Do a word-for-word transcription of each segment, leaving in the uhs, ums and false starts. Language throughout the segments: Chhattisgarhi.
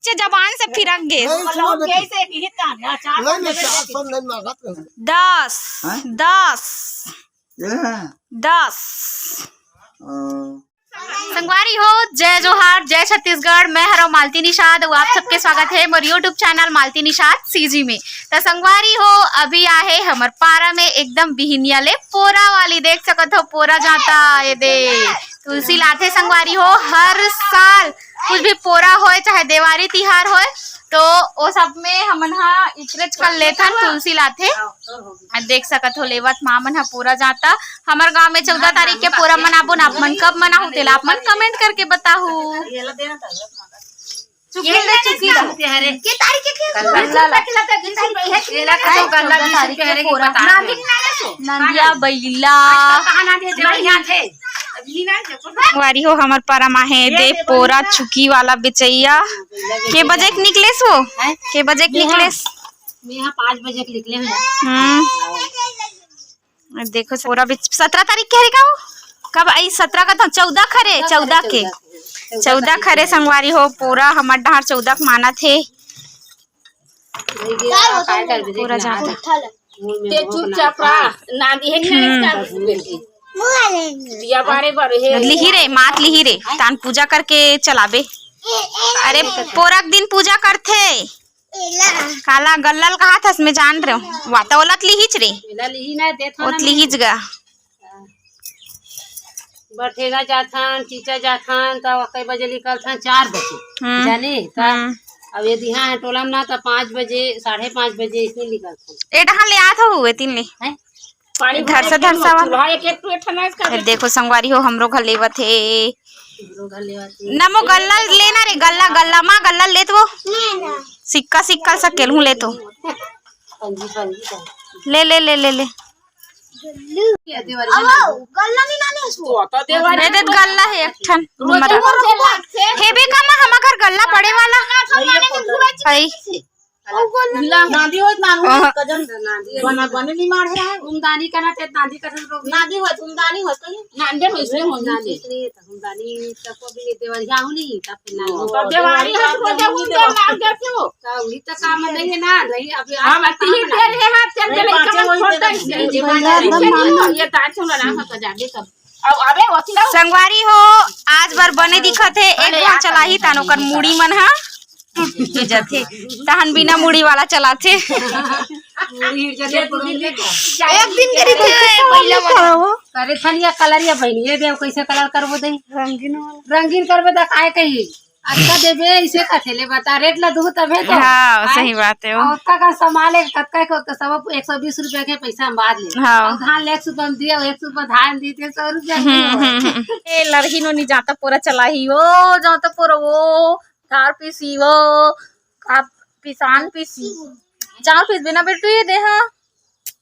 बच्चे जबान से फिरक गे। नहीं, सुनो बेटी। नहीं, नहीं, चार सौ नहीं मांगत नहीं। दस, हैं? दस, ये है। दस। हाँ। संगवारी हो, जय जोहार, जय छत्तीसगढ़। मैं हरव मालती निषाद अउ आप सबके स्वागत है मोर YouTube channel Malti Nishad CG में। त संगवारी हो, अभी आहे हमर पारा में एकदम बिहिनिया ले पोरा वाली, देख सकत हो पोरा जाता, ये दे तुलसी लाथे संगवारी हो। हर साल कुछ भी पोरा होय चाहे देवारी तिहार होय, तो ओ सब में हमन हा इकरेच कर लेथन, तुलसी लाथे। आ, देख सकत हो, लेवत माँ मन ह पोरा जाता। हमर गांव में चौदह तारीख के पोरा मनाबो ना, आप मन कब मनाहू तेला आप मन कमेंट करके बताहू। चुकी रे, चुकी रे। के तारीख के खेल? गल्ला ला। के तारीख के खेल? गल्ला तारीख के पोरा। नांदी के नाम सो। नंदिया बैला। कहाँ नांदी है? देवरिया थे। वारी हो हमर परम आहे दे पोरा चुकी वाला बेचैया। के बजे के निकलेस वो? हैं? के बजे के निकलेस? मैं यहाँ पाँच बजे के निकले हैं। हम्म। देखो, पोरा भी सत्रह तारीख के हरे का वो? कब आई? सत्रह का तो चौदह खरे, चौदह के। चौदह खरे संगवारी हो, पोरा हमर डहार चौदह के मानत हे। पोरा जाता। ते चुपचाप रह, नांदी है नहीं हम्म। इसका बेटी। बिया बारे बारे है। लिही रे, मात लिही रे, तान पूजा करके चलाबे। अरे, पोरा के दिन पूजा करथे। काला गल्ला ल कहा थस, मैं जान रहे हूँ। वा, त ओला त लिहिच रे। एला लिही ना, देत हो ओत ना लिहिच गा। बठेगा जाथन, चीचा जाथन, त कई बजे निकलथन? चार बजे। हम्म। जाने? त हम्म। अब यदि हाँ टोला में ना, त पाँच बजे, साढ़े पाँच बजे इसमें निकलथन। ए, डहान ले आत हो, ए तीन ले। हैं? पानी धरसा, भरे के धरसा वाला। चूल्हा एक, एक ठो ठना इसका ए, देखो संगवारी हो, हमरो घर लेवत हे। हमरो घर लेवत हे। ना मो गल्ला लेना रे, गल्ला, गल्ला, माँ गल्ला लेत वो। सिक्का, सिक्का सा केलहूँ लेत वो। पंजी, पंजी, पंजी। ले, ले, ले, ले, ले। ये देवारी है ना? गल्ला नहीं लाने इसको। तो दे दे, गल्ला है एक ठन। हमर। हेबे का माँ, हमर घर गल्ला पड़े वाला। भाई। नांदी होत नानू हाँ। कजन बना बने निमाड़ है। उमदानी करना ते नांदी करना रोग। नांदी होत, उमदानी होत कहीं। नांदे में इसलिए हो नांदी। इसलिए तो उमदानी तब को भी देवर जाऊ नहीं, तब फिर नांदी। तब देवारी हाथ को जब उनका नाम जब क्यों? तो वही तो काम नहीं है ना, रही अभी हम तीन तेरे हाथ चल के नहीं, पाँचे वही छोड़ता तेरे ही। ये दांत चुला ना होता जाके तब। अब अबे वकील संगवारी हो, आज बर बने दिखत हे, एक अरे बार यार, चलाही तानो कर मुड़ी मन हा। टूट जाथे। तहन बिना मुड़ी वाला चलाथे। एक दिन के रहिथे, पहिला वाला। करे थन या कलर या बहिनी, ये देव कैसे कलर करबो दे? रंगीन वाला। रंगीन करबे त काय कही? अच्छा देबे, इसे कथे ले बता, रेट ला दू तबे तो। हाँ, हैं? सही बात है वो। और ओतका का सामान ले, कतका को, को सब एक सौ बीस रुपया के पैसा हम बाद ले। हाँ। और धान ले एक सौ रुपया दिए, एक सौ रुपया धान दी थे, सौ रुपया हम्म, नहीं हुआ। हम्म, हम्म। ए, लड़की नो नी जाता पूरा चलाही, ओ, जाता पूरा वो। चाउर पीसी वो, का पिसान पीसी। चाउर पीस बिना बेटू ये दे, हाँ।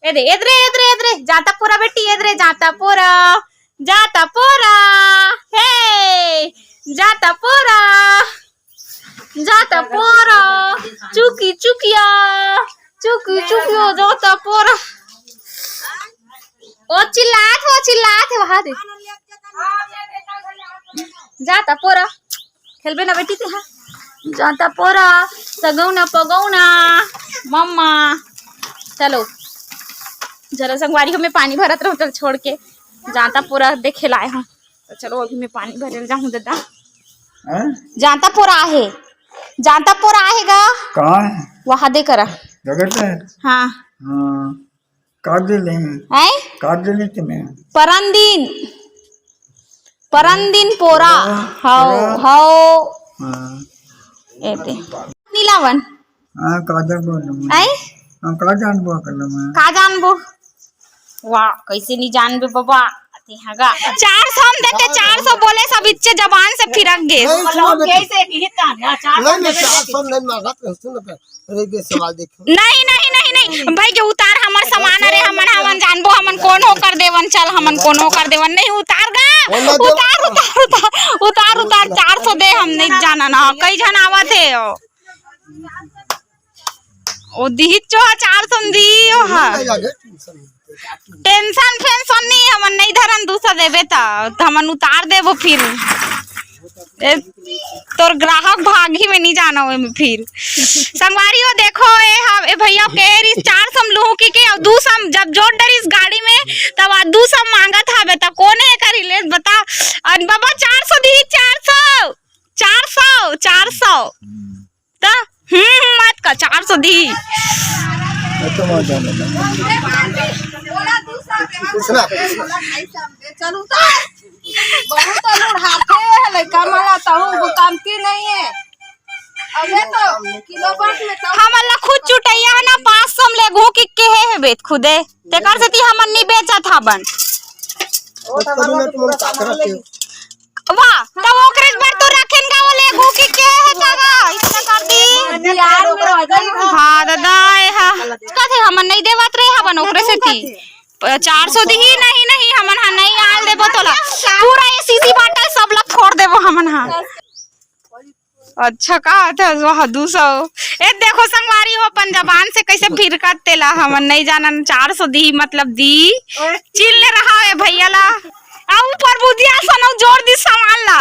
ए दे, एदरे, एदरे, एदरे, जाता पोरा बेटी, एदरे, जाता पोरा, जाता पोरा, हे, जाता पोरा, जाता पोरा, चुकी चुकिया, चुकी चुकियो, जाता पोरा। ओ चिल्लात हो, चिल्लात है, वहां दे। जाता पोरा। खेलबे ना बेटी ते, हाँ। जाता पोरा, सगौना पगौना, मम्मा। चलो, जरा संगवारी हो, मैं पानी भरत रहूं, चल छोड़ के। जाता पोरा देखे लाए हूँ। तो चलो, अभी मैं पानी भरे जाऊं दादा। हैं? जाता पोरा आहे, जाता पोरा आहे गा। कहाँ है? वहां दे करा। जगत है? हाँ। हाँ। का दे ले? हैं? का दे ले तुम्हें? परन दिन। परन दिन पोरा। हाँ, हव, पोरा। हव। हाँ। एते। नीलावन। हाँ, का जानबो ना मैं। हैं? हम का जानबो कर मैं। का जानबो? वाह, कैसे नहीं जानबे बाबा? अति हगा। चार सौ हम देते, चार सौ बोले सब इच्चे जबान से फिरक गे। नहीं, सुनो बेटी। कैसे नहीं तान, हाँ, चार सौ नहीं, नहीं, देते। चार सौ नहीं मांगत, सुन ना। अरे, ये सवाल देखो। नहीं, नहीं, नहीं, नहीं। भाई, के उतार हमर सामान, अरे, हमन, हमन जानबो, हमन कोनो कर देवन, चल, हमन कोनो कर देवन। नहीं, उतार गा। वो ना दे। उतार, उतार, उतार, उतार, उतार, चार सौ दे, हम नहीं जाना ना। कई झन आवत हे, ओ। ओ दिहित चो हा, चार सौ दी, ओ हा। नहीं लगे, टेंशन नहीं। टेंशन फेंशन नहीं, हमन नहीं धरन, दूसरा देबे ता, त हमन उतार देबो फिर। ए, तोर ग्राहक भागही में नहीं जाना हो एमे फिर। संगवारी हो, देखो, ए, हम, ए भैया के रिस चार सौ में लूहूं कि के, और दू सौ में जब जोड़ डरिस गाड़ी में, तब आ दू सौ मांगत हवे, त कोने एकर ले बता। अन बाबा, चार सौ दी, चार सौ, चार सौ, चार सौ। त हम्म, हम्म, मत का, चार सौ दी। कुछ ना। बहुत लुढ़ाते हैं लइका मन ला, तहूँ गुतामती नहीं है। अबे तो किलो बाट में तो हमन ला खुद चुटैया है ना, पाँच सौ में लेगहूं कि केहे हे बेच खुदे, तेकर सेती हमन नी बेचत हबन। वाह, तब ओकरे बर तो रखेन गा, वो लेगहूं कि केहे हे तब इतना कर दी। बिहार में वजन है। हाँ दादा, ए हा। कथे हमन नहीं देवत रहे हबन ओकरे सेती। चार सौ दिही, नहीं, नहीं, हमन हा नहीं आल देबो तोला। पूरा ये शीशी बाटल सब ला फोड़ देबो हमन हा। अच्छा, का होथे वह दू सौ? ए, देखो संगवारी हो, अपन जबान से कैसे फिरकत तेला, हमन नहीं जानन। चार सौ दिही, मतलब दी। चिल ले रहा है भैया ला। आ ऊपर बुधिया सनौ जोर दी सामान ला।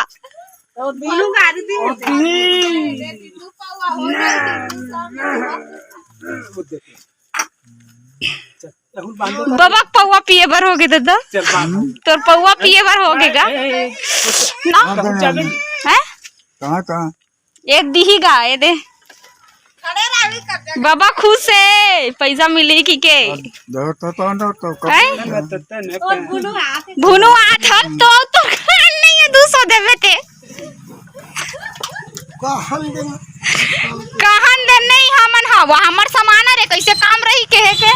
बाबा के पौवा पिए बर होगे दादा। चल, बांध। तोर पौवा पिए बर होगे गा। ए, ए, ए, ना? हैं? कहाँ, कहाँ? ए दिही गा, ए दे। बाबा खुश हे, पैसा मिली कि के? दो तो, तो, तो, तो, कब हैं? भुनु आत हन तो, तो खान नहीं है, दू सौ देवे ते। कहन दे। कहन दे नहीं हमन हवा, हमर सामान रे, कैसे काम रही केहे के।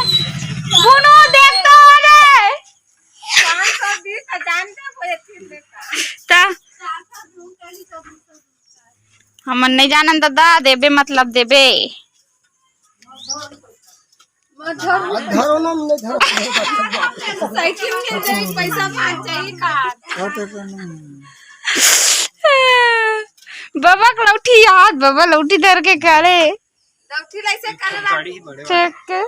बुनो देख तो रे। त हमन नहीं जानन दादा, देबे मतलब देबे। धरो ना, नहीं धरो। साइकिल के जाई, पैसा भाग जाई का? बाबा के लौठी याद, बाबा लौठी धर के करे। लौठी ला ऐसे करे ला। चेक के।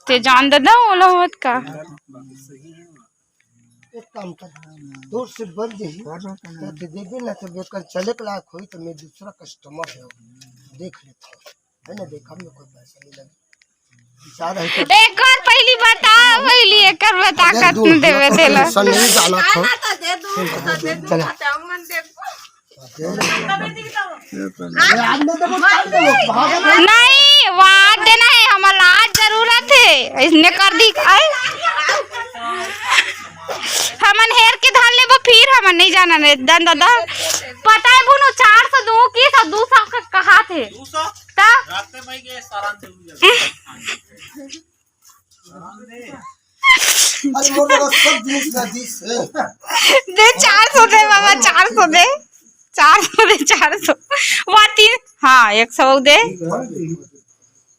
ते जान दे ना, ओला मत का। एक काम कर, दूर से बन जाही, तो दे देबे ना, तो बेकर चले के लायक होई, तो मैं दूसरा कस्टमर है, देख लेता हूँ, है ना, देखा में कोई पैसा नहीं लगे। एक बार पहली बता, पहली एकर बता, अबे, कतना देवे तेला। सन नहीं डाला था। चला। नहीं, वाट देना है, हमर लाज जरूरत है, इसने कर दी। आए? हमन हेर के धर लेबो, फिर हमन नहीं जाना रे, दन दादा। पता है बुनु, चार सौ दो की तो दो सौ का कहा थे। दो सौ? ता? रात में मैं ये सारान दे दूंगा। अरे मोर लगा सब दिस ना दिस है। दे, चार सौ दे बाबा, चार सौ दे, चार सौ दे, चार सौ। वाह, तीन, हाँ, एक सौ दे।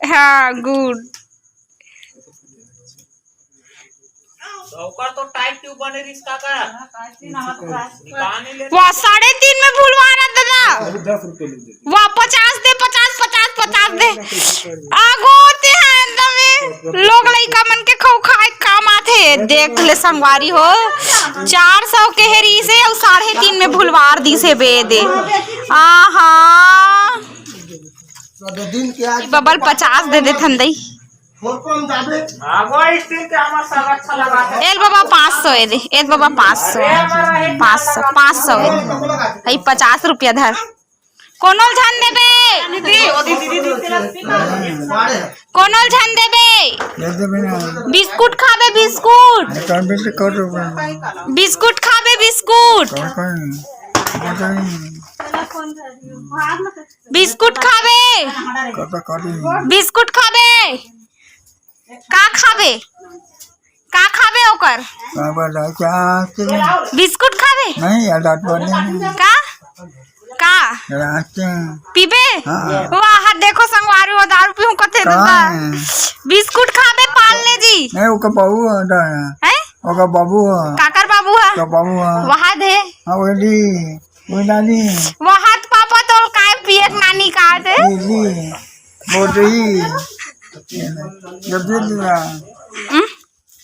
हाँ, गुड। ओकर तो टाइट ट्यूब बने रिस का का? निकाल नहीं लेते। वाह, साढ़े तीन में भूलवा रहा दादा। वाह, पचास दे, पचास, पचास, पचास दे। आगो ते हैं एकदम लोग लइका मन के खौ खाए काम आथे। देख ले संगवारी हो, चार सौ के हे रिसे अउ साढ़े तीन में भुलवार दिसे बे दे। आहा। दिन के आज बबल पचास दे दे थंदई। आगो स्टील के हमर सब अच्छा लगा है। एल बाबा पाँच सौ ए दे, एल बाबा पाँच सौ, पाँच सौ, पाँच सौ ए दे। हई पचास रुपया धर। कोनोल झन देबे? कोनोल झन देबे? दे देबे ना। बिस्कुट खाबे, बिस्कुट। कौन बिस्कुट कर रहे हो? बिस्कुट खाबे, बिस्कुट। कौन, कौन? कौन, कौन? बिस्कुट खाबे। कौन, कौन? बिस्कुट खाबे। का खाबे? का खाबे ओकर? का बोला, क्या आते? बिस्कुट खाबे? नहीं यार, दांत बने नहीं। का? का? रास्ते। पीबे? हाँ। वाह, देखो संगवारी हो, दारू पीहूं कथे का दादा। है? बिस्कुट खाबे पाल ले जी। नहीं, ओकर बाबू है, दादा। हैं? ओकर बाबू है। काकर बाबू है? ओकर बाबू है। वहा दे। हाँ, वो दी, वो डाली। वहा तो पापा तोल काय पियत नानी का दे? ये दी, वो दी। जब दे दिया। हम्म?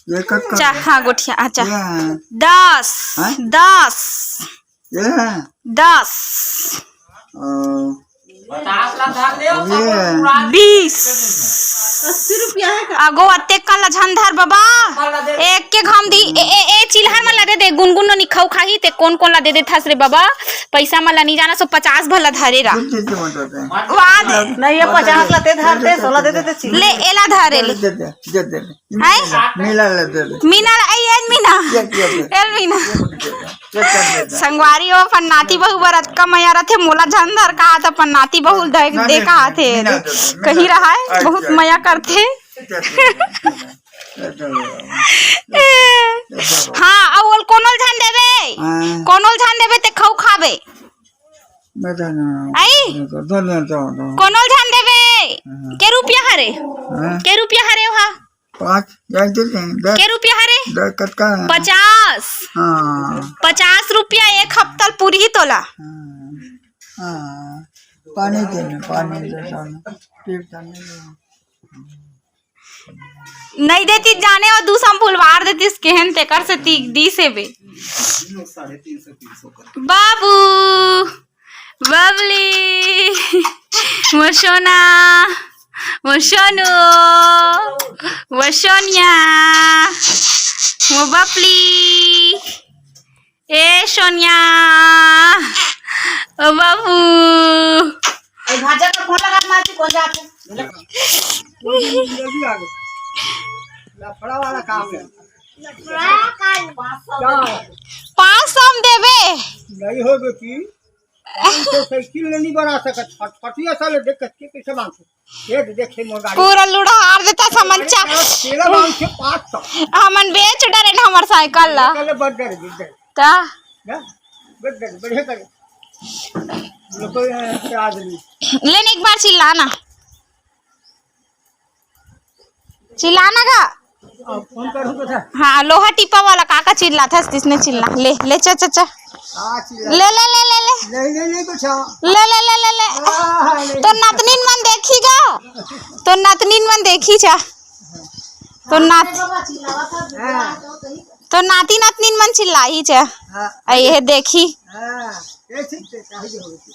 ये कट कर। चा, हाँ, गोठिया, अच्छा। ये है। दस, हाँ? दस, ये है। दस। ओ, पचास ला धर ले, ये है। बीस। अस्सी रुपया है का? अगो, अतेक कन ला झन धर बाबा। एक के घाम दी, ए, ए, ए, चिल्हर मन ला दे दे, गुनगुन नो निखऊ खाही, ते कोन कोन ला दे दे थस रे बाबा, पैसा मन ला नहीं जाना, सो पचास भला धरे रा। दे दे, दे दे, मत दे। वाह दे। नहीं, ये पचास ला ते धर दे, सोला दे दे, ते चिल्हर। ले, एला धरे ले। दे दे, दे दे। हैं? मीना ला दे दे। मीना ला, ए, ए, मीना। ये, ये, ये। ए, मीना। ये, ये, ये, ये। संगवारी हो, अपन नाती बहू बर अतका मया रथे, मोला झन धर कहा था, अपन नाती बहू दे, ना, दे नहीं, कहा थे। मीना दे दे, मीना कहीं दे दे। रहा है, अच्छा। बहुत मया करथे। अच्छा, अच्छा, अच्छा। ए, हाँ, अब ओल कोनोल झन देबे। हाँ। कोनोल झन देबे, ते खऊ खाबे। बता ना। आई? दो, दो, दो, दो। कोनोल झन देबे। हाँ। के रुपया हरे? हाँ। के रुपया हरे वहा? पाँच, जान दे दे, दस। के रुपया हरे? दस कतका है? पचास। हाँ। पचास रुपया एक हफ्ता ल पूरी तोला। हाँ। हाँ। पानी दे ना, पानी दे, पानी। पीप जाने दे। नहीं देती जाने, वो दू सौ फुलवार देती, केहन तेकर से तीक दी से बे। बाबू। बबली, मोर सोना, मोर सोनू, मोर सोनिया, मोर बबली, ए सोनिया, ओ बाबू। ए, भाजा का फोन लगा, मार के कौन जाते? लफड़ा वाला काम है। क्या? पाँच सौ में देबे। नहीं हो बेटी, हम तो साइकिल नहीं बना सकत, फटफटिया साले देख के कैसे बांध सकत? ये देखे मोर गाड़ी। पूरा लुढ़ार देता समच्चा। तेला बांध के पाँच सौ। हमन बेच डरे न हमर साइकिल ला। चले बड़ डर, बड़ डर। ता? ना? बड़ डर, बढ़िया कर। लोगों, यहाँ से आदमी। लेने एक बार चिल्लाना। चिल्लाना गा। अब फोन करूँ तो था। हाँ, लोहा टिपा वाला काका चिल्लाथस, तिसने चिल्ला। ले, ले, चा, चा, चा। हाँ, चिल्ला। ले, ले, ले, ले, ले। नहीं, नहीं, नहीं, कुछ हाँ। ले, ले, ले, ले, ले। हाँ, हाँ, नहीं। तो नतनीन मन देखी गा। तो नतनीन मन देखी चा। तो नात-, हाँ। तो नाती नतनीन मन चिल्लाही चा। हाँ। आ, ये देखी। हाँ, ये ठीक है, चाहिए होगी।